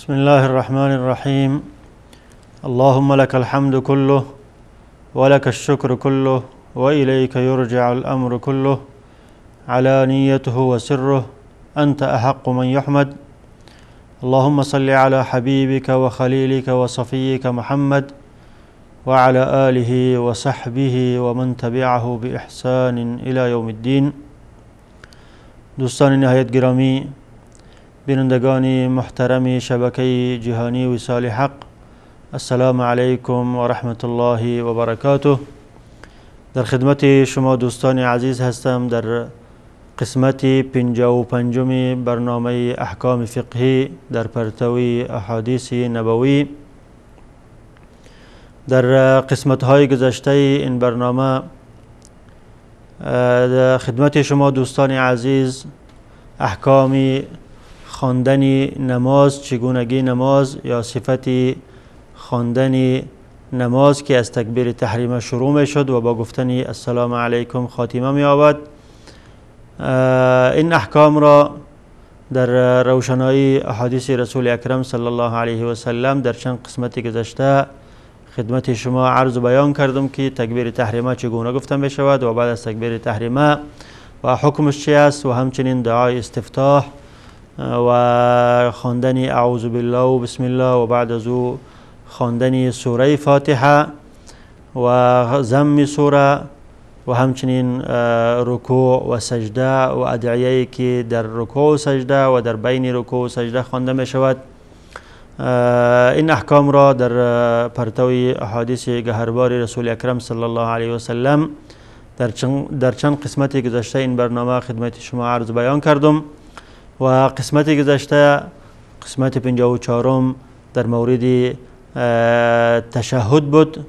بسم الله الرحمن الرحیم. اللهم لك الحمد كله ولك الشكر كله وإليك يرجع الأمر كله علانيته وسره أنت أحق من يحمد. اللهم صل على حبيبك وخليلك وصفيك محمد وعلى آله وصحبه ومن تبعه بإحسان إلى يوم الدين. دوستان نهایت گرامی، بینندگان محترم شبکه جهانی وصال حق، السلام علیکم و رحمت الله و برکاته. در خدمت شما دوستان عزیز هستم در قسمت 55 برنامه احکام فقهی در پرتوی احادیث نبوی. در قسمت های گذشته این برنامه در خدمت شما دوستان عزیز احکام خواندن نماز، چگونگی نماز یا صفت خواندن نماز که از تکبیر تحریمه شروع می شد و با گفتن السلام علیکم خاتمه می آورد، این احکام را در روشنایی احادیث رسول اکرم صلی الله علیه و سلم در چند قسمت گذشته خدمت شما عرض و بیان کردم که تکبیر تحریمه چگونه گفته می شود و بعد از تکبیر تحریمه و حکمش چی است و همچنین دعای استفتاح و خواندن اعوذ بالله و بسم الله و بعد از او خواندن سوره فاتحه و ضم سوره و همچنین رکوع و سجده و ادعیه‌ای که در رکوع و سجده و در بین رکوع و سجده خوانده می شود. این احکام را در پرتوی احادیث گهربار رسول اکرم صلی الله علیه و سلم در چند قسمت گذشته این برنامه خدمت شما عرض بیان کردم و قسمت گذشته قسمت 54 در مورد تشهد بود،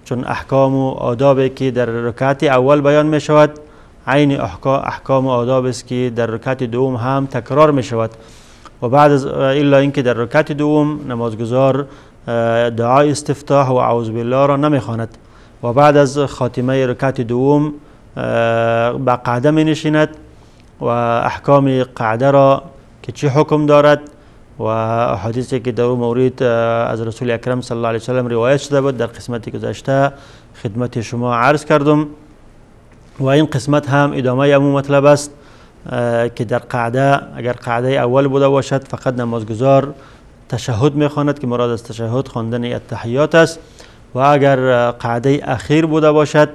چون احکام و آدابی که در رکعت اول بیان می شود عین احکام و آداب است که در رکعت دوم هم تکرار می شود و بعد از الا اینکه در رکعت دوم نمازگزار دعای استفتاح و اعوذ بالله را نمی خواند و بعد از خاتمه رکعت دوم به قعده می نشیند و احکام قعده را که چه حکم دارد و احادیثی که در اون مورد از رسول اکرم صلی الله علیه وسلم روایت شده بود در قسمت گذشته خدمت شما عرض کردم و این قسمت هم ادامه امو مطلب است که در قعده اگر قعده اول بوده باشد فقط نمازگزار تشهد میخواند که مراد از تشهد خواندن التحیات است و اگر قعده اخیر بوده باشد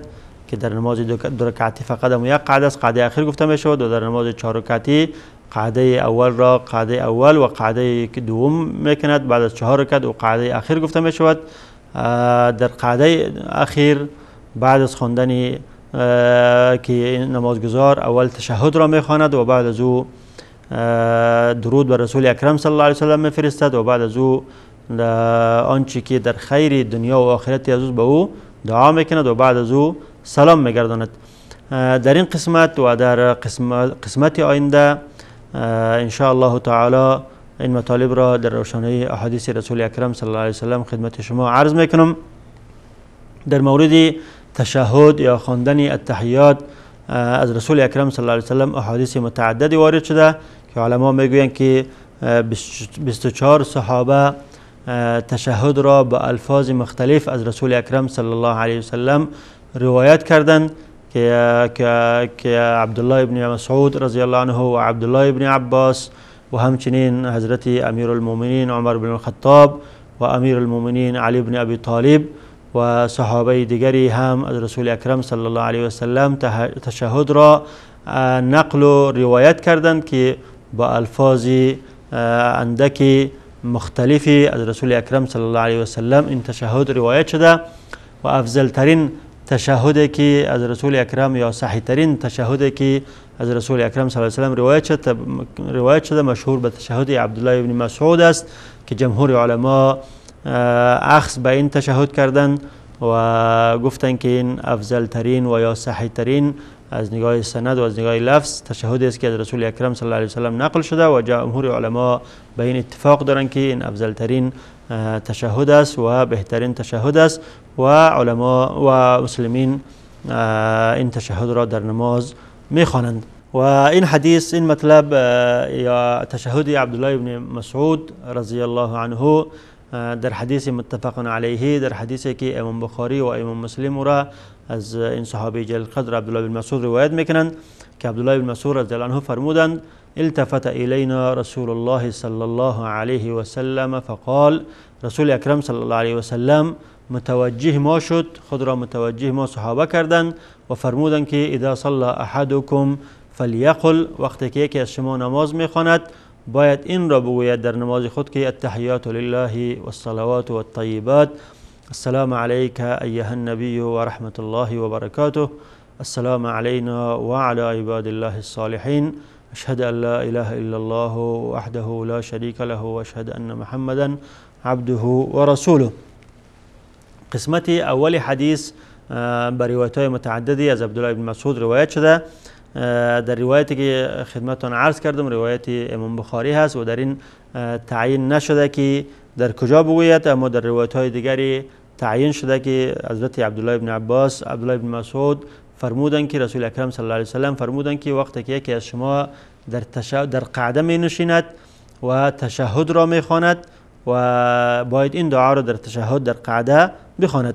که در نماز دو رکعتی فقط هم یک قعده است، قعده اخیر گفته می شود و در نماز چهار رکعتی قعده اول را قعده اول و قعده دوم میکند، بعد از چهار رکعت و قعده اخیر گفته می شود. در قعده اخیر بعد از خواندن که نمازگزار اول تشهد را میخواند و بعد از او درود بر رسول اکرم صلی الله علیه وسلم میفرستد و بعد از او آنچه که در خیر دنیا و آخرت از او به او دعا میکند و بعد از او سلام میگرداند. در این قسمت و در قسمت آینده ان شاء الله تعالی این مطالب را در روشنایی احادیث رسول اکرم صلی الله علیه وسلم خدمت شما عرض میکنم. در مورد تشهد یا خواندن التحیات از رسول اکرم صلی الله علیه وسلم احادیث متعددی وارد شده که علما میگویند که 24 صحابه تشهد را با الفاظ مختلف از رسول اکرم صلی الله علیه وسلم روایت کردند که عبدالله ابن مسعود رضی الله عنه و عبدالله ابن عباس و همچنین حضرت امیر المؤمنین عمر بن الخطاب و امیر المؤمنین علی بن ابی طالب و صحابه دیگری هم از رسول اکرم صلی الله علیه وسلم تشهد را نقل و روایت کردند که با الفاظ اندک مختلفی از رسول اکرم صلی الله علیه وسلم این تشهد روایت شده و افضل ترین تشهدی که از رسول اکرم یا صحیح ترین تشهدی که از رسول اکرم صلی الله علیه وسلم روایت شده مشهور به تشهد عبدالله بن مسعود است که جمهور علما اخذ به این تشهد کردند و گفتند که این افضل ترین و یا صحیح ترین از نگاه سند و از نگاه لفظ تشهد است که از رسول اکرم صلی الله علیه وسلم نقل شده و جمهور علما به این اتفاق دارند که این افضل ترین تشهد است و بهترین تشهد است و علما و مسلمین این تشهد را در نماز میخوانند. و این حدیث، این مطلب یا تشهد عبدالله بن مسعود رضی الله عنه در حدیث متفق علیه، در حدیثی که امام بخاری و امام مسلم را از این صحابی جلیل قدر عبدالله بن مسعود روایت میکنند که عبدالله بن مسعود رضی الله عنه فرمودند: التفت الینا رسول الله صلی الله علیه و سلم فقال. رسول اکرم صلی الله علیه و سلم متوجه ما شد، خود را متوجه ما صحابه کردند و فرمودند که اذا صلى احدکم فلیقل، وقتی که یکی از شما نماز میخواند باید این را بگوید در نماز خود که التحیات لله والصلوات والطیبات، السلام علیک ایها النبی و رحمت الله و برکاته، السلام علینا و علی عباد الله الصالحین، اشهد ان لا اله الا الله وحده لا شریک له و اشهد ان محمدا عبده و رسوله. قسمت اول حدیث بر روایت های متعددی از عبدالله بن مسعود روایت شده. در روایتی که خدمتتان عرض کردم روایت امام بخاری هست و در این تعیین نشده که در کجا بگوید، اما در روایت های دیگری تعیین شده که حضرت عبدالله بن عباس، عبدالله بن مسعود فرمودند که رسول اکرم صلی الله علیه وسلم فرمودند که وقتی که یکی از شما در قعده می نشیند و تشهد را می خواند و باید این دعا را در تشهد در قعده بخواند.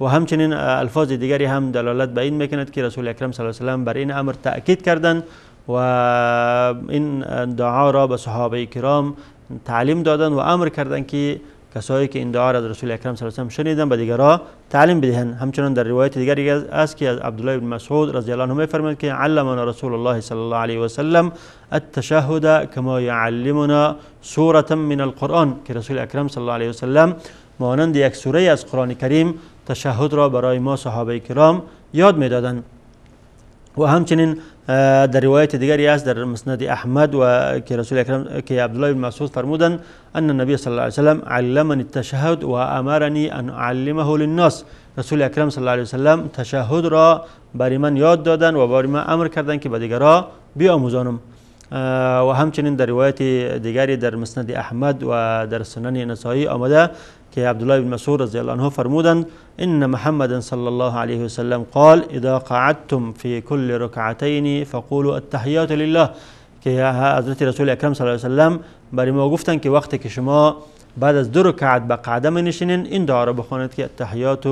و همچنین الفاظ دیگری هم دلالت به این میکند که رسول اکرم صلی الله علیه وسلم بر این امر تأکید کردند و این دعا را به صحابه کرام تعلیم دادند و امر کردند که کسایی که این دعا را از رسول اکرم صلی الله علیه وسلم شنیدند به دیگران تعلیم بدهند. همچنین در روایت دیگری است که از عبدالله بن مسعود رضی الله عنه میفرماید که علمنا رسول الله صلی الله علیه وسلم التشهد کما یعلمنا سوره من القرآن، که رسول اکرم صلی الله علیه وسلم مانند یک سوره از قرآن کریم تشهد را برای ما صحابه کرام یاد میدادند. و همچنین در روایت دیگری است در مسند احمد و که رسول اکرم که عبدالله بن مسعود فرمودند ان النبی صلی الله علیه وسلم علمنی التشهد و امرنی ان اعلمه للناس. رسول اکرم صلی الله علیه وسلم تشهد را برای من یاد دادند و برای من امر کردند که به دیگران بیاموزانم. و همچنین در روایت دیگری در مسند احمد و در سنن نسائی آمده که عبدالله بن مسعود رضی الله عنه فرمودند ان محمد صلی الله علیه وسلم قال اذا قعدتم في كل ركعتين فقولوا التحیات لله، که حضرت رسول اکرم صلی الله علیه وسلم برای ما گفتند که وقتی که شما بعد از دو رکعت به قعده می نشینین این دعا را بخوانید که التحیات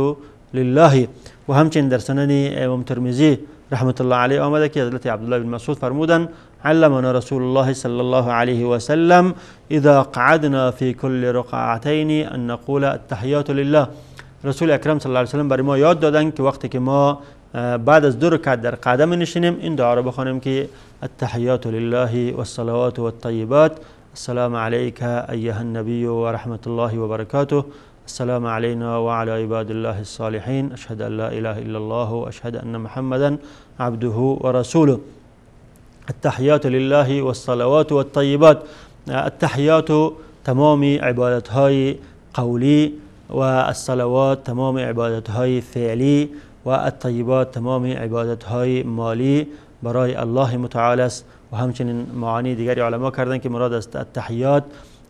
لله. و همچنین در سنن امام ترمذی رحمت الله علیه آمده که حضرت عبدالله بن مسعود فرمودند علمنا رسول الله صلی الله علیه وسلم اذا قعدنا في كل ركعتين ان نقول التحیات لله. رسول اکرم صلی الله علیه وسلم برای ما یاد دادند که وقتی که ما بعد از دو رکعت در قعده می نشینیم این دعا را بخوانیم که التحیات لله والصلوات والطیبات، السلام علیک ایها النبی و رحمت الله و برکاته، السلام علينا وعلى عباد الله الصالحين، أشهد أن لا إله إلا الله وأشهد أن محمدا عبده ورسوله. التحیات لله والصلوات والطیبات. التحیات تمام عبادت های قولی و الصلوات تمام عبادت های فعلی و الطیبات تمام عبادت های مالی برای الله متعال است. و همچنین معانی دیگری علما کردند که مراد از التحیات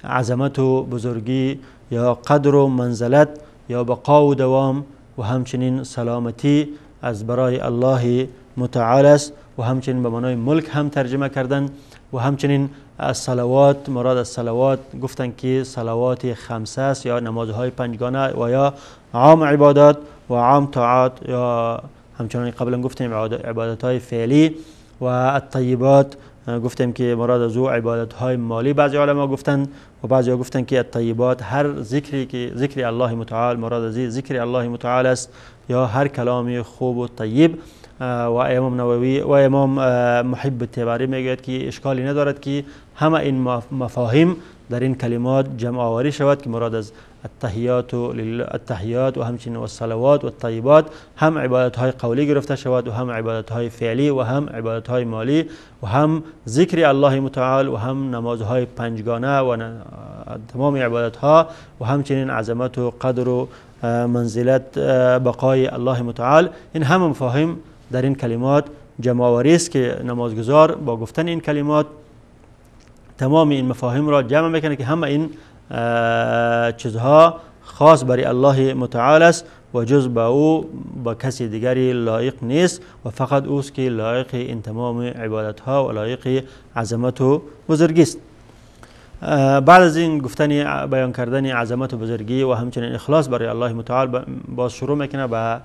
عظمت و بزرگی یا قدر و منزلت یا بقا و دوام و همچنین سلامتی از برای الله متعال است. و همچنین به معنای ملک هم ترجمه کردن. و همچنین الصلوات، مراد از صلوات گفتن که صلوات خمسه است یا نمازهای پنجگانه و یا عام عبادات و عام طاعات یا همچنین قبلا گفتیم عبادت های فعلی. و الطیبات گفتیم که مراد از او عبادت های مالی بعضی علما گفتن و بعضی گفتن که الطیبات هر ذکری که ذکر الله متعال، مراد از ذکر الله متعال است یا هر کلامی خوب و طیب. و امام نووی و امام محب التباری میگوید که اشکالی ندارد که همه این مفاهیم در این کلمات جمع آوری شود که مراد از التحیات و التحیات و همچنین الصلوات و الطیبات هم عبادت های قولی گرفته شود و هم عبادت های فعلی و هم عبادت های مالی و هم ذکر الله متعال و هم نمازهای پنجگانه و تمام عبادت ها و همچنین عظمت و قدر و منزلت بقای الله متعال. این همه مفاهیم در این کلمات جمع آوری است که نمازگزار با گفتن این کلمات تمام این مفاهیم را جمع میکنه که همه این چیزها خاص برای الله متعال است و جز به او با کسی دیگری لایق نیست و فقط اوست که لایق این تمام عبادت ها و لایق عظمت و بزرگی است. بعد از این گفتن بیان کردن عظمت و بزرگی و همچنین اخلاص برای الله متعال، باز شروع میکنه به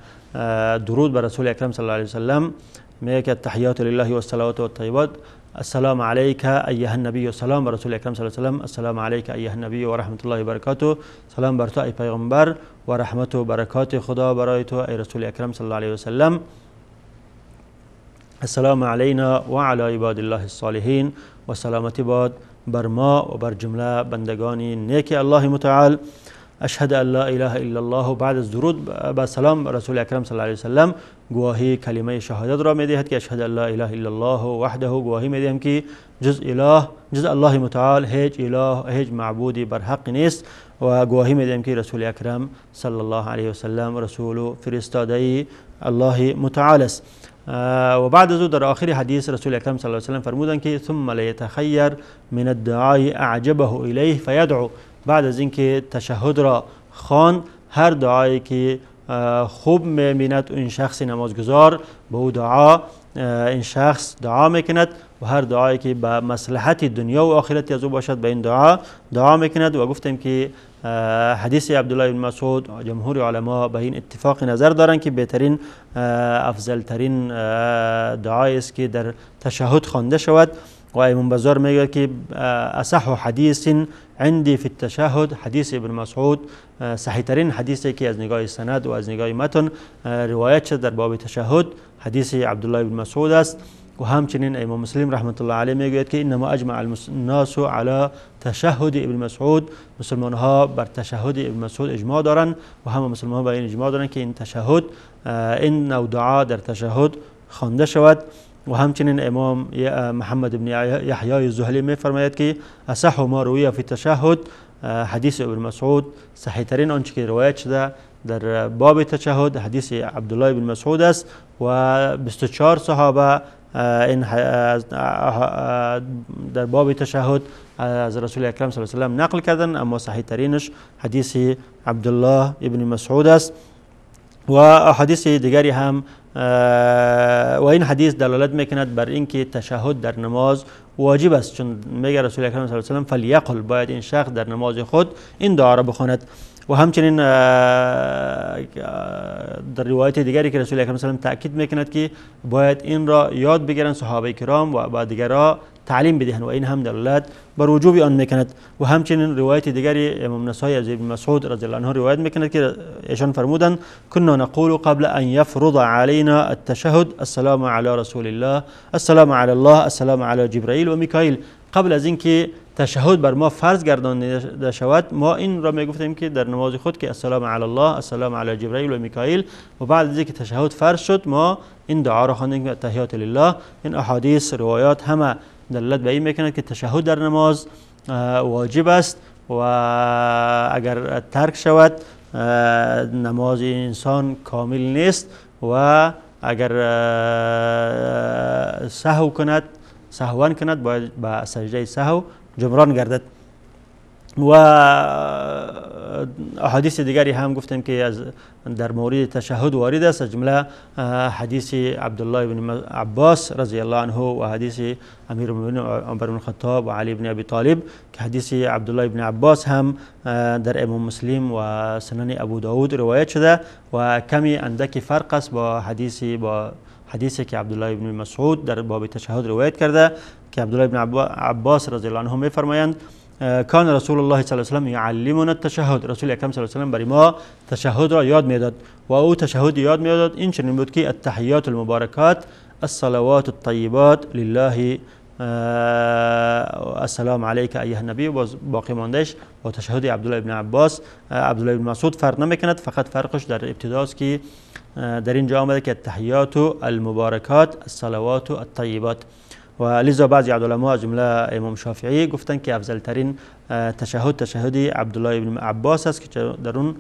درود بر رسول اکرم صلی الله علیه وسلم. میگه که التحیات لله و الصلوات و الطیبات، السلام علیک ایها النبی و سلام بر رسول اکرم صلی الله علیه وسلم، السلام علیک ایها النبی و رحمت الله و برکاته، سلام بر تو ای پیغمبر و رحمت و برکات خدا برای تو ای رسول اکرم صلی الله علیه وسلم، السلام علینا و علی عباد الله الصالحین، و سلامتی باد بر ما و بر جمله بندگان نیک الله متعال. اشهد ان لا اله الا الله. بعد از درود به سلام رسول اکرم صلی الله علیه وسلم گواهی کلمه شهادت را میدهد که اشهد ان لا اله الا الله وحده، گواهی میدهم که جز اله، جز الله متعال هیچ اله، هیچ معبودی بر حق نیست، و گواهی میدهم که رسول اکرم صلی الله علیه وسلم رسول و فرستاده الله متعال است. و بعد از او در آخر حدیث رسول اکرم صلی الله علیه وسلم فرمودند که ثم لیتخیر من الدعاء اعجبه الیه فیدعو. بعد از اینکه تشهد را خواند، هر دعایی که خوب می‌بیند این شخص نمازگزار به او دعا، این شخص دعا میکند، و هر دعایی که به مصلحت دنیا و آخرت از او باشد به این دعا دعا میکند. و گفتیم که حدیث عبدالله بن مسعود جمهور علما به این اتفاق نظر دارند که بهترین افضل ترین دعایی است که در تشهد خوانده شود. و امام بزار میگه که اصح حدیث عندي في التشهد حدیث ابن مسعود، صحیح ترین حدیثی که از نگاه سند و از نگاه متن روایت شد در باب تشهد حدیث عبدالله بن مسعود است. و همچنین امام مسلم رحمت الله علیه میگوید که انما اجمع الناس على تشهد ابن مسعود، مسلمان ها بر تشهد ابن مسعود اجماع دارند و همه مسلمان ها بر این اجماع دارند که این تشهد، این نوع دعا در تشهد خوانده شود. و همچنین امام محمد بن یحیی الزهلی میفرماید که اصح ما روی فی التشهد حدیث ابن مسعود، صحیح ترین آنچه که روایت شده در باب تشهد حدیث عبدالله بن مسعود است. و 24 صحابه این در باب تشهد از رسول اکرم صلی الله علیه و سلم نقل کردن، اما صحیح ترینش حدیث عبدالله ابن مسعود است. و حدیث دیگری هم، و این حدیث دلالت میکند بر اینکه تشهد در نماز واجب است، چون میگه رسول اکرم صلی الله علیه و سلم فلیقل، باید این شخص در نماز خود این دعا را بخواند. و همچنین در روایت دیگری که رسول اکرم صلی الله علیه و سلم تاکید میکند که باید این را یاد بگیرند صحابه کرام و با دیگران تعلیم بدهند، و این هم دلالت بر وجوب آن میکند. و همچنین روایت دیگری امام نسائی از ابن مسعود رضی الله عنه روایت میکند که ایشان فرمودند كنا نقول قبل ان يفرض علينا التشهد السلام على رسول الله، السلام على الله، السلام على جبرائیل و میکائیل. قبل از اینکه تشهد بر ما فرض گردانده شود ما این را میگفتیم که در نماز خود که السلام علی الله، السلام علی جبرائیل و میکائیل. و بعد از اینکه تشهد فرض شد ما این دعا را خواندیم که التحیات لله. این احادیث روایات همه دلالت به این میکند که تشهد در نماز واجب است و اگر ترک شود نماز انسان کامل نیست، و اگر سهو کند، سهوا کند، باید به سجده سهو جبران گردد. و احادیث دیگری هم گفتیم که از در مورد تشهد وارد است، از جمله حدیث عبدالله بن عباس رضی الله عنه و حدیث امیرالمومنین عمر بن الخطاب و علی بن ابی طالب، که حدیث عبدالله بن عباس هم در امام مسلم و سنن ابو داود روایت شده و کمی اندک فرق است با حدیثی که عبدالله بن مسعود در باب تشهد روایت کرده که عبدالله بن عباس رضی الله عنه میفرمایند کان رسول الله صلی الله علیه و سلم یعلمنا التشهد، رسول اکرم صلی الله علیه و سلم برای ما تشهد را یاد میداد و او تشهد یاد میداد این چنین بود که التحیات المبارکات الصلوات الطیبات لله السلام علیک ایها النبی. باز باقی ماندهش با تشهد عبدالله بن عباس عبدالله بن مسعود فرق نمیکند، فقط فرقش در ابتداست که در اینجا آمده که التحیات المبارکات الصلوات الطیبات. و لذا بعضی علما از جمله امام شافعی گفتند که افضل ترین تشهد تشهد عبدالله بن عباس است که در اون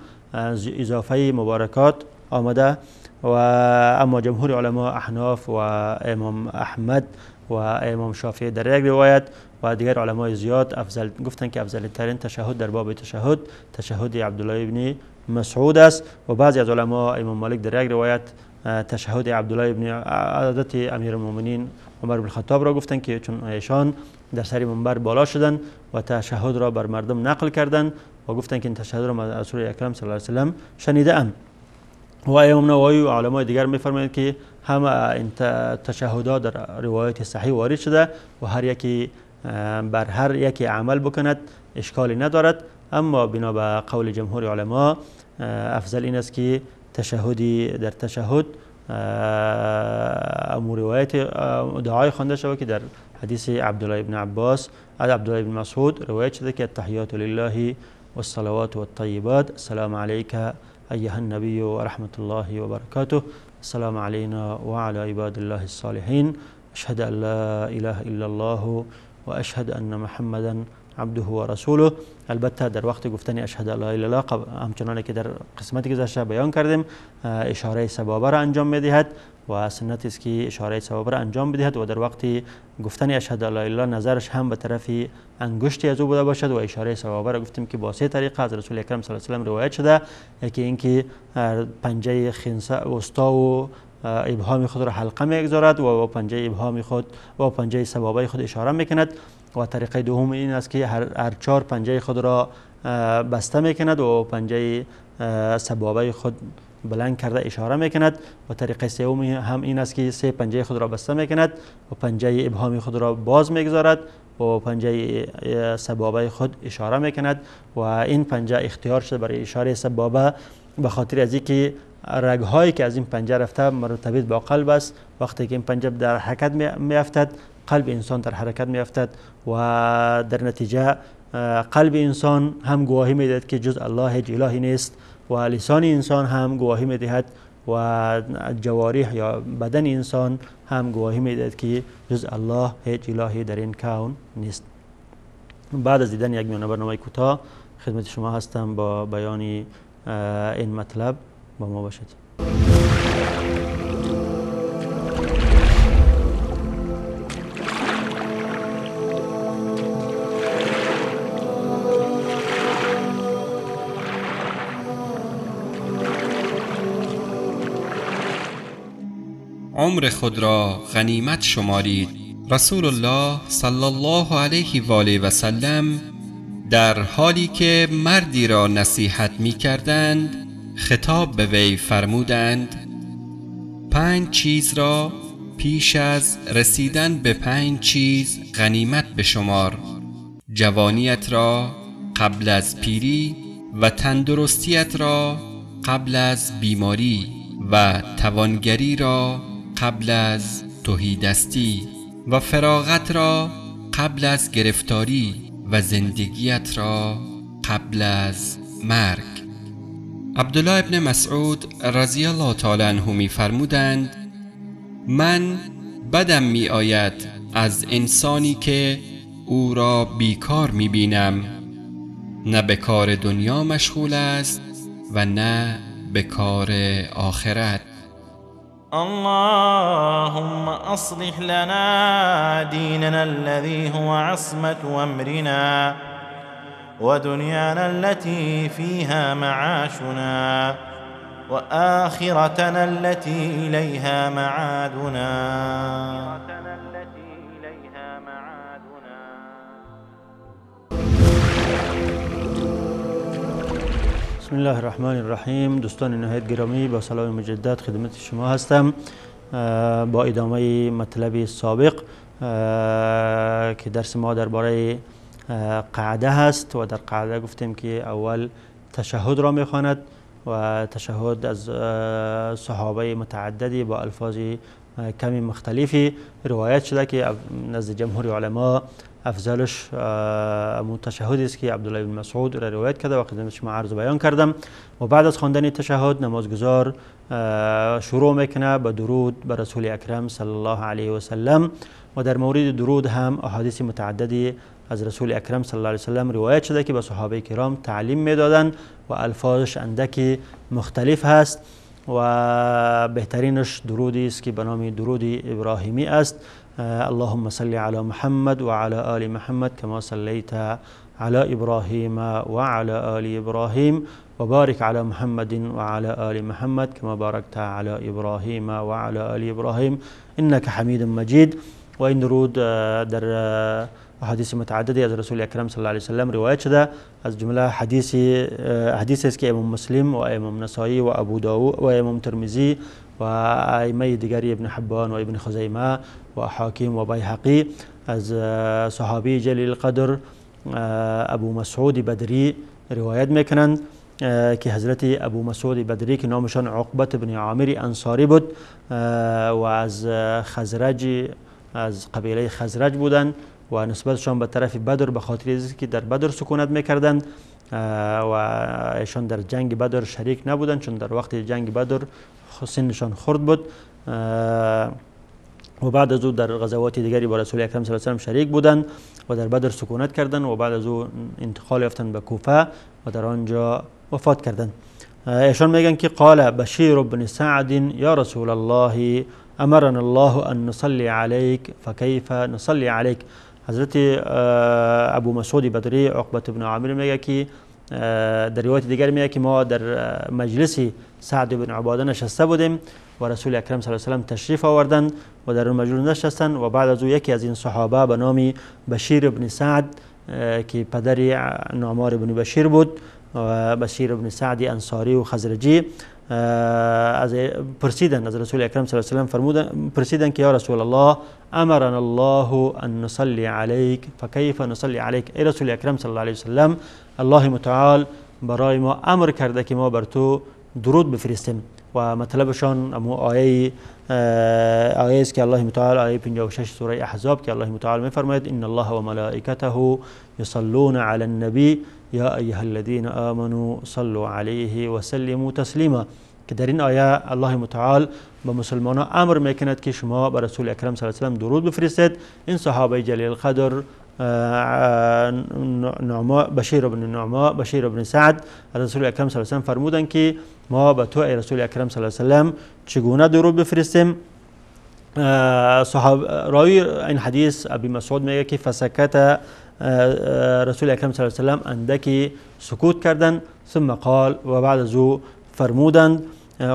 اضافه مبارکات آمده. و اما جمهور علما احناف و امام احمد و امام شافعی در یک روایت و دیگر علمای زیاد افضل گفتند که افضل ترین تشهد در باب تشهد تشهد عبدالله ابن مسعود است. و بعضی از علما امام مالک در یک روایت تشهد عبدالله ابن عادت امیرالمؤمنین عمر بن الخطاب را گفتند که چون ایشان در سر منبر بالا شدند و تشهد را بر مردم نقل کردند و گفتند که این تشهد را از رسول اکرم صلی الله علیه و سلم شنیده ام. و امام نووی و علمای دیگر میفرمایند که همه این تشهدها در روایت صحیح وارد شده و هر یکی بر هر یکی عمل بکند اشکالی ندارد. اما بنا به قول جمهور علما افضل این است که تشهدی در تشهد امور روایت دعای خوانده شود که در حدیث عبدالله ابن عباس از عبدالله ابن مسعود روایت شده که التحیات لله والصلوات والطیبات السلام علیک ایها النبی و رحمت الله و برکاته السلام علینا و علی عباد الله الصالحین اشهد ان لا اله الا الله و اشهد ان محمدا عبده و رسوله. البته در وقت گفتن اشهد ان لا اله الا الله همچنان که در قسمت گذشته بیان کردیم اشاره سبابه را انجام میدهد و سنت است که اشاره سبابه را انجام بدهد و در وقت گفتن اشهد ان لا اله الا الله نظرش هم به طرف انگشتی از او بوده باشد. و اشاره سبابه را گفتیم که با سه طریقه از رسول اکرم صلی الله علیه و سلم روایت شده، یکی اینکه پنجه خنثی وسطا و ابهام خود را حلقه میگذارد و با پنجه ابهام خود و پنجه سبابه خود اشاره میکند. و طریقه دوم این است که هر چهار پنجه خود را بسته میکند و پنجه سبابه خود بلند کرده اشاره میکند. و طریقه سوم هم این است که سه پنجه خود را بسته میکند و پنجه ابهام خود را باز میگذارد و پنجه سبابه خود اشاره میکند. و این پنجه اختیار شده برای اشاره سبابه به خاطر از اینکه رگهایی که از این پنجه رفته مرتبط با قلب است. وقتی که این پنجه در حرکت میافتد قلب انسان در حرکت میافتد و در نتیجه قلب انسان هم گواهی میدهد که جز الله هیچ الهی نیست و لسان انسان هم گواهی میدهد و جوارح یا بدن انسان هم گواهی میدهد که جز الله هیچ الهی در این کون نیست. بعد از دیدن یک میانه برنامه کوتاه خدمت شما هستم با بیان این مطلب. با ما باشید. عمر خود را غنیمت شمارید. رسول الله صلی الله علیه و آله و سلم در حالی که مردی را نصیحت می کردند خطاب به وی فرمودند: 5 چیز را پیش از رسیدن به 5 چیز غنیمت بشمار: جوانیت را قبل از پیری و تندرستیت را قبل از بیماری و توانگری را قبل از تهیدستی و فراغت را قبل از گرفتاری و زندگیت را قبل از مرگ. عبدالله ابن مسعود رضی الله تعالی عنه می فرمودند: من بدم می آید از انسانی که او را بیکار می بینم، نه به کار دنیا مشغول است و نه به کار آخرت. اللهم اصلح لنا ديننا الذي هو عصمة أمرنا ودنيانا التي فيها معاشنا وآخرتنا التي إليها معادنا. بسم الله الرحمن الرحیم. دوستان نهایت گرامی، با سلام مجدد خدمت شما هستم با ادامه مطلب سابق که درس ما درباره قعده هست و در قعده گفتیم که اول تشهد را میخواند و تشهد از صحابه متعددی با الفاظ کمی مختلفی روایت شده که نزد جمهور علما افضلش تشهدی است که عبدالله بن مسعود را روایت کرده و خدمت شما عرض و بیان کردم. و بعد از خواندن تشهد نمازگزار شروع میکنه به درود بر رسول اکرم صلی الله علیه و سلم. و در مورد درود هم احادیث متعددی از رسول اکرم صلی الله علیه و سلم روایت شده که به صحابه کرام تعلیم میدادند و الفاظش اندکی مختلف هست و بهترینش درودی است که به نام درود ابراهیمی است اللهم صل على محمد وعلى آل محمد كما صليت على إبراهيم وعلى آل إبراهيم وبارك على محمد وعلى آل محمد كما باركت على إبراهيم وعلى آل إبراهيم إنك حميد مجيد. و این درود در احادیث متعددی از رسول اکرم صلی الله علیه وسلم روایت شده، از جمله حدیث است که امام مسلم و امام نسائی و ابو داود و امام ترمذی و ائمه دیگری ابن حبان و ابن خزیمه و حاکم و بیهقی از صحابی جلیل القدر ابو مسعود بدری روایت میکنند که حضرت ابو مسعود بدری که نامشان عقبه بن عامر انصاری بود و از خزرج، از قبیله خزرج بودند و نسبتشان به طرف بدر به خاطر است که در بدر سکونت میکردند و ایشان در جنگ بدر شریک نبودند، چون در وقت جنگ بدر سنشان خرد بود و بعد از او در غزوات دیگری با رسول اکرم صلی الله علیه و سلم شریک بودند و در بدر سکونت کردند و بعد از او انتقال یافتند به کوفه و در آنجا وفات کردند. ایشان میگن که قال بشیر بن سعد یا رسول الله امرنا الله ان نصلي عليك فكيف نصلي عليك. حضرت ابو مسعود بدری عقبه بن عامر میگه که در روایت دیگر میگه که ما در مجلس سعد بن عباده نشسته بودیم و رسول اکرم صلی الله علیه و سلم تشریف آوردند و در اون مجلس نشستند و بعد از او یکی از این صحابه به نام بشیر بن سعد که پدر نعمان بن بشیر بود و بشیر بن سعد انصاری و خزرجی از پرسیدن از رسول اکرم صلی الله علیه و سلم، فرمودن پرسیدن که یا رسول الله امرنا الله ان نصلي عليك فكيف نصلي عليك. ای رسول اکرم صلی الله علیه و سلم، الله متعال برای ما امر کرده که ما بر تو درود بفرستیم و مطلبشان امو آیه است که الله متعال آیه 56 سوره احزاب که الله متعال میفرماید ان الله و ملائکته یصلون علی النبی یا ایها الذین آمنوا صلوا علیه و سلموا تسلیما، که در این آیه الله متعال به مسلمانان امر میکند که شما بر رسول اکرم صلی الله علیه و سلم درود بفرستید. این صحابه جلیل القدر بشیر بن نعمان، بشیر بن سعد رسول اکرم صلی الله علیه و سلم فرمودند که ما به تو ای رسول اکرم صلی الله علیه و سلم چگونه درود بفرستیم. صحاب راوی این حدیث ابی مسعود میگه که فسکت رسول اکرم صلی الله علیه و سلم اندکی سکوت کردند، ثم قال و بعد از او فرمودند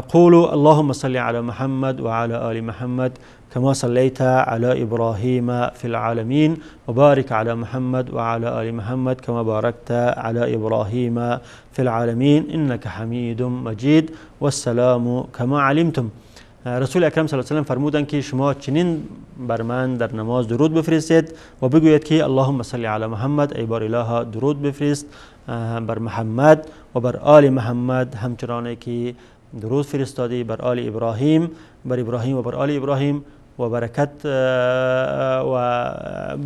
قولوا اللهم صل على محمد وعلى آل محمد كما صليت على إبراهيم في العالمين وبارك على محمد وعلى آل محمد كما باركت على إبراهيم في العالمين إنك حميد مجيد والسلام كما علمتم. رسول اکرم صلی الله علیه و سلم فرمودند که شما چنین بر من در نماز درود بفرستید و بگویید که اللهم صل علی محمد، ای بار اله درود بفرست بر محمد و بر آل محمد همچنانه که درود فرستادی بر آل ابراهیم، بر ابراهیم و بر آل ابراهیم و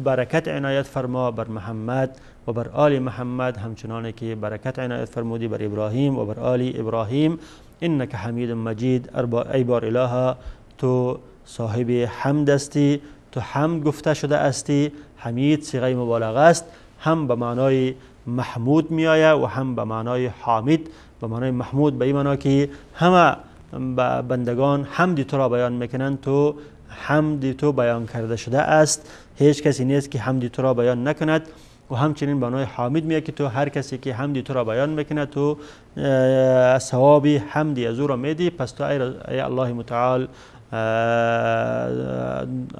برکت عنایت فرما بر محمد و بر آل محمد همچنانه که برکت عنایت فرمودی بر ابراهیم و بر آل ابراهیم انک حمید مجید. ای بار اله تو صاحب حمد هستی، تو حمد گفته شده استی. حمید صیغه مبالغه است، هم به معنای محمود میآید و هم به معنای حامد. به معنای محمود به این معنا که همه بندگان حمد تو را بیان میکنند، تو حمد تو بیان کرده شده است، هیچ کسی نیست که حمد تو را بیان نکند. و همچنین به معنای حامد میاد که تو هر کسی که حمد تو را بیان میکند تو ثواب حمد از او را میدی. پس تو ای الله متعال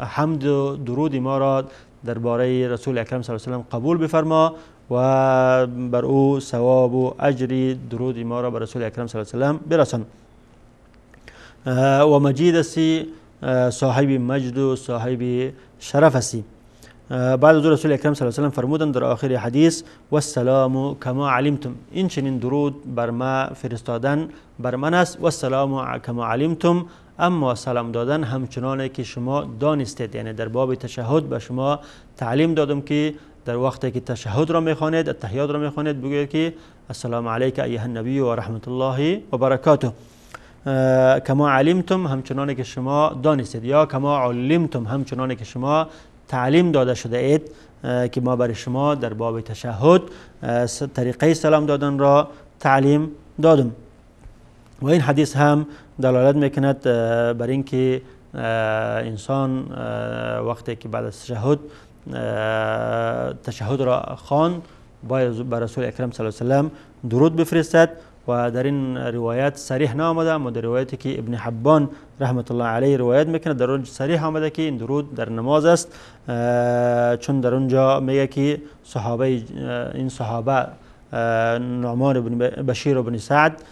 حمد و درود ما را درباره رسول اکرم صلی الله علیه و سلم قبول بفرما و بر او ثواب و اجر درود ما را بر رسول اکرم صلی الله علیه و سلم برسان. و مجید هستی، صاحب مجد و صاحب شرف هستی. بعد از رسول اکرم صلی الله علیه و سلم فرمودند در آخر حدیث والسلام کما علمتم، این چنین درود بر ما فرستادن بر من است، والسلام کما علمتم، اما سلام دادن همچنانه که شما دانستید، یعنی در باب تشهد به شما تعلیم دادم که در وقتی که تشهد را میخوانید، التحیات را میخوانید، بگویید که السلام علیک ایها النبی و رحمت الله و برکاته. کما علمتم همچنانه که شما دانستید، یا کما علمتم همچنانه که شما تعلیم داده شده اید که ما برای شما در باب تشهد طریقه سلام دادن را تعلیم دادم. و این حدیث هم دلالت میکند بر اینکه انسان وقتی که بعد از تشهد تشهد را خواند باید بر رسول اکرم صلی الله علیه و سلم درود بفرستد. و در این روایت صریح نآمده، اما در روایتی که ابن حبان رحمت الله علیه روایت میکنه در اونجا صریح آمده که این درود در نماز است، چون در اونجا میگه که صحابه این صحابه نعمان بن بشیر بن سعد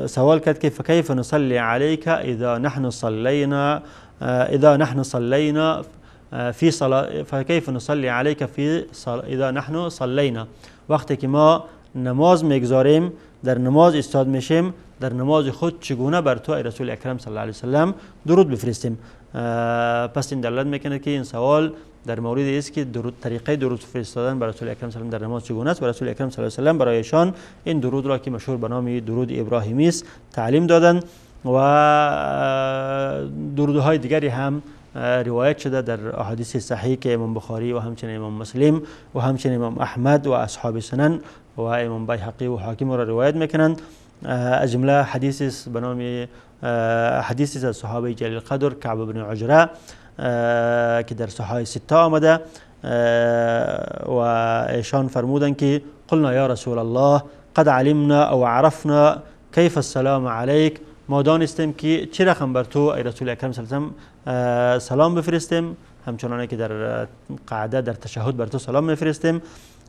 سوال کرد که فکیف نصلی علیک اذا نحن صلینا اذا نحن صلینا فی صلاة فکیف نصلی علیک فی اذا نحن صلینا، وقتی که ما نماز میگذاریم در نماز ایستاد میشیم در نماز خود چگونه بر تو ای رسول اکرم صلی الله علیه وسلم درود بفرستیم. پس این دلالت میکنه که این سوال در مورد است که درود طریقه درود فرستادن بر رسول اکرم صلی الله علیه و در نماز چگونه است و رسول اکرم صلی الله علیه و سلم برایشان این درود را که مشهور به نام درود ابراهیمی است تعلیم دادند. و درودهای دیگری هم روایت شده در احادیث صحیح که امام بخاری و همچنین امام مسلم و همچنین امام احمد و اصحاب سنن و امام بیهقی و حاکم را روایت میکنند. از جمله حدیث به نام حدیث از صحابه جلیل قدر کعب بن عجره که در صحیح سته آمده و ایشان فرمودند که قلنا یا رسول الله قد علمنا او عرفنا کیف السلام علیک، ما دانستیم که چه رقم بر تو ای رسول اکرم صلی الله علیه و سلام بفرستیم، همچنانه که در قعده در تشهد بر تو سلام میفرستیم.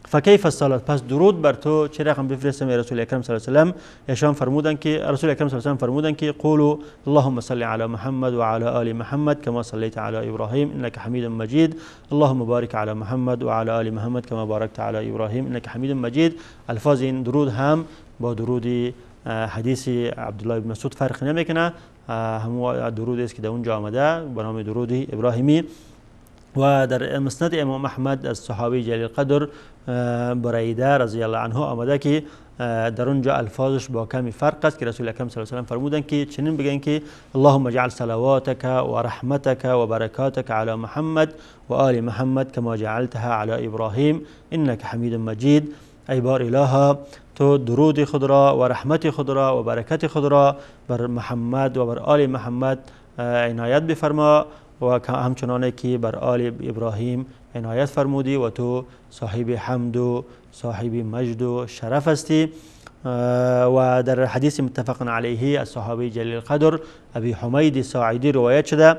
فکیف الصلاه، پس درود بر تو چه رقم بفرستیم ای رسول اکرم صلی الله علیه و سلم. ایشان فرمودند که رسول اکرم صلی الله علیه و سلم فرمودند که قولوا اللهم صل علی محمد و علی آل محمد کما صلیت علی ابراهیم انک حمید مجید، اللهم بارک علی محمد و علی آل محمد کما بارکت علی ابراهیم انک حمید مجید. الفاظ این درود هم با درود حدیث عبدالله بن مسعود فرق نمیکنه، همو درود است که در اونجا آمده به نام درود ابراهیمی. و در مسند امام احمد از صحابه جلیل قدر بریده رضی الله عنه آمده که در اونجا الفاظش با کمی فرق است که رسول اکرم صلی الله علیه و سلم فرمودند که چنین بگن که اللهم اجعل صلواتک و رحمتک و برکاتک علی محمد و آل محمد کما جعلتها علی ابراهیم انک حمید مجید. ای بار الها تو درود خود را و رحمت خود را و برکت خود را بر محمد و بر آل محمد عنایت بفرما و همچنانه که بر آل ابراهیم عنایت فرمودی و تو صاحب حمد و صاحب مجد و شرف هستی. و در حدیث متفق علیه از صحابه جلیل قدر ابی حمید ساعدی روایت شده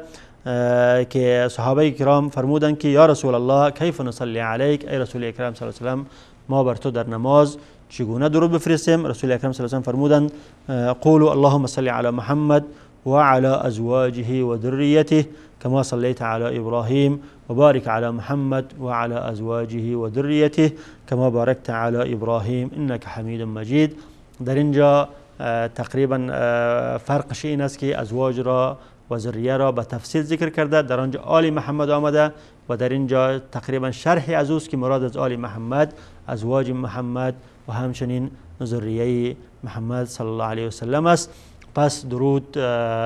که صحابه کرام فرمودند که یا رسول الله کیف نصلی علیک، ای رسول اکرم صلی الله علیه و سلم ما بر تو در نماز چگونه درود بفرستیم؟ رسول اکرم صلی الله علیه و سلم فرمودند قولوا اللهم صل علی محمد وعلى أزواجه وذريته كما صليت على إبراهيم وبارك على محمد وعلى أزواجه وذريته كما باركت على إبراهيم إنك حمید مجید. در اینجا تقریبا فرقش این است که ازواج را و ذریه را به تفصیل ذکر کرده، در آنجا آل محمد آمده و در اینجا تقریبا شرح از اوست که مراد از آل محمد ازواج محمد و همچنین ذریه محمد صلی الله علیه و سلم است. پس درود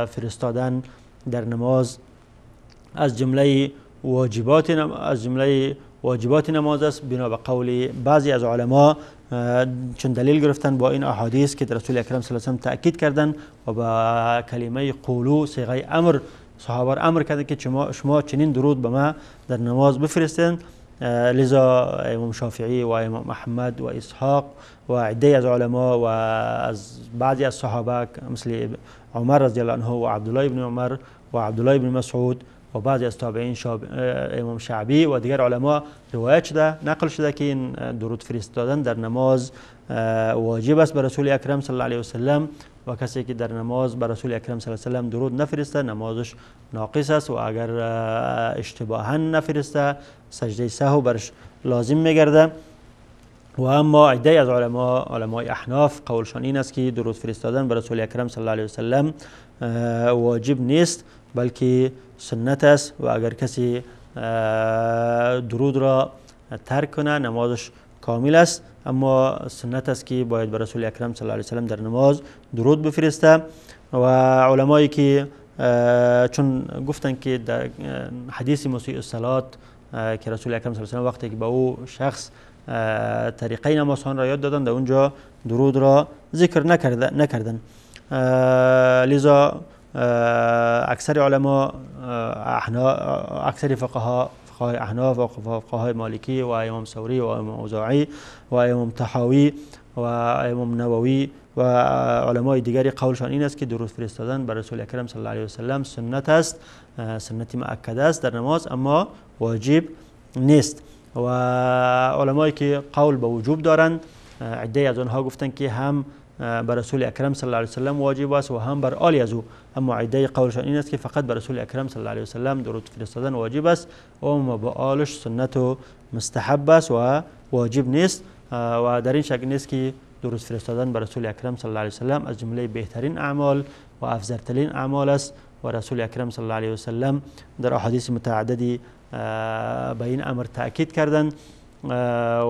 فرستادن در نماز از جمله واجبات نماز است، بنا به قول بعضی از علما، چون دلیل گرفتن با این احادیث که رسول اکرم صلی الله علیه و سلم تاکید کردن و با کلمه قولو صیغه امر صحابه را امر کردن که شما چنین درود به ما در نماز بفرستین. لذا امام شافعی و امام احمد و اسحاق و عده از علما و از بعضی از صحابه مثل عمر رضی الله عنه و عبدالله بن عمر و عبدالله بن مسعود و بعضی از تابعین امام شعبی و دیگر علما روایت شده نقل شده که این درود فرستادن در نماز واجب است بر رسول اکرم صلی الله علیه و سلم و کسی که در نماز بر رسول اکرم صلی الله علیه و سلم درود نفرسته نمازش ناقص است و اگر اشتباها نفرسته سجده سهو برش لازم میگرده. و اما عده از علما علمای احناف قولشان این است که درود فرستادن بر رسول اکرم صلی الله علیه و سلم واجب نیست بلکه سنت است و اگر کسی درود را ترک کنه نمازش کامل است، اما سنت است که باید بر رسول اکرم صلی الله علیه و سلم در نماز درود بفرسته. و علمایی که چون گفتن که در حدیث مسیء الصلاه که رسول اکرم صلی الله علیه و سلم وقتی که به او شخص طریقه نمازخوان را یاد دادن در اونجا درود را ذکر نکردن، لذا اکثر علما، اکثر فقها، فقهای احناف و فقهای مالکی و امام ثوری و امام اوزاعی و امام طحاوی و امام نووی و علمای دیگری قولشان این است که درود فرستادن بر رسول اکرم صلی الله علیه و سلم سنت است، سنت مؤکده است در نماز، اما واجب نیست. و علمایی که قول به وجوب دارند، عده از آنها گفتند که هم بر رسول اکرم صلی الله علیه و سلم واجب است و هم بر آل از او، اما عده قولشان این است که فقط بر رسول اکرم صلی الله علیه و سلم درود فرستادن واجب است و اما با آلش سنت و مستحب است و واجب نیست. و در این شک نیست که درود فرستادن بر رسول اکرم صلی الله علیه و سلم از جمله بهترین اعمال و افضلترین اعمال است و رسول اکرم صلی الله علیه و سلم در احادیث متعددی به این امر تاکید کردند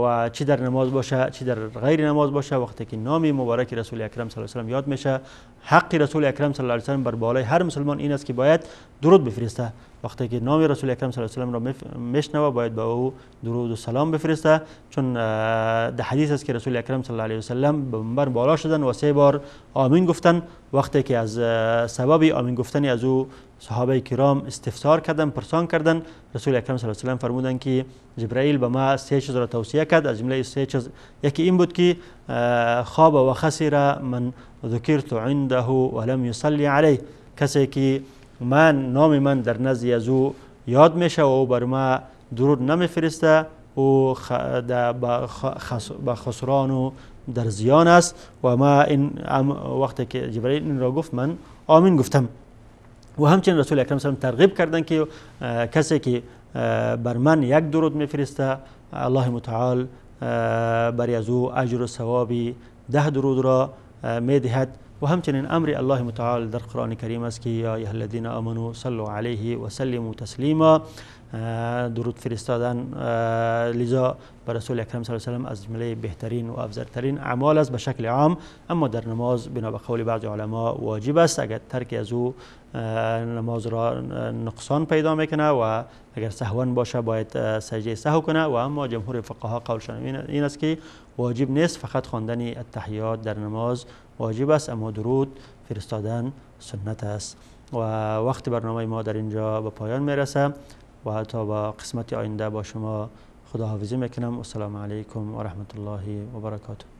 و چی در نماز باشه چی در غیر نماز باشه، وقتی که نام مبارک رسول اکرم صلی الله علیه و سلم یاد میشه، حق رسول اکرم صلی الله علیه و سلم بر بالای هر مسلمان این است که باید درود بفرسته. وقتی که نام رسول اکرم صلی الله علیه و سلم را میشنوه باید به او درود و سلام بفرسته، چون در حدیث است که رسول اکرم صلی الله علیه و سلم به منبر بالا شدن و 3 بار آمین گفتن. وقتی که از سبب آمین گفتن از او صحابه کرام استفسار کردن، پرسان کردن، رسول اکرم صلی الله علیه و سلم فرمودند که جبرائیل به ما 3 چیز را توصیه کرد، از جمله 3 چیز یکی این بود که خواب و خسر من ذکرت عنده ولم یصلی علیه، کسی که من نام من در نزد از او یاد میشه و او بر ما درود نمیفرسته، او به خسران و در زیان است. و ما این وقتی که جبرائیل این را گفت من آمین گفتم. و همچنین رسول اکرم صلی الله علیه و ترغیب کردن که کسی که بر من یک درود میفرسته، الله متعال بر از او اجر و ثواب 10 درود را میدهد. و همچنین امر الله متعال در قرآن کریم است که یا ایها الذین آمنوا صلوا علیه و سلموا تسلیما، درود فرستادن لذا بر رسول اکرم صلی الله علیه و سلم از جمله بهترین و افضلترین اعمال است به شکل عام، اما در نماز بنا به قول بعض علما واجب است. اگر ترک از او نماز را نقصان پیدا میکنه و اگر سهوا باشه باید سجده سهو کنه. و اما جمهور فقها قولشان این است که واجب نیست، فقط خواندن التحیات در نماز واجب است، اما درود فرستادن سنت است. و وقت برنامه ما در اینجا به پایان میرسه و تا با قسمت آینده با شما خداحافظی میکنم. السلام علیکم و رحمت الله و برکاته.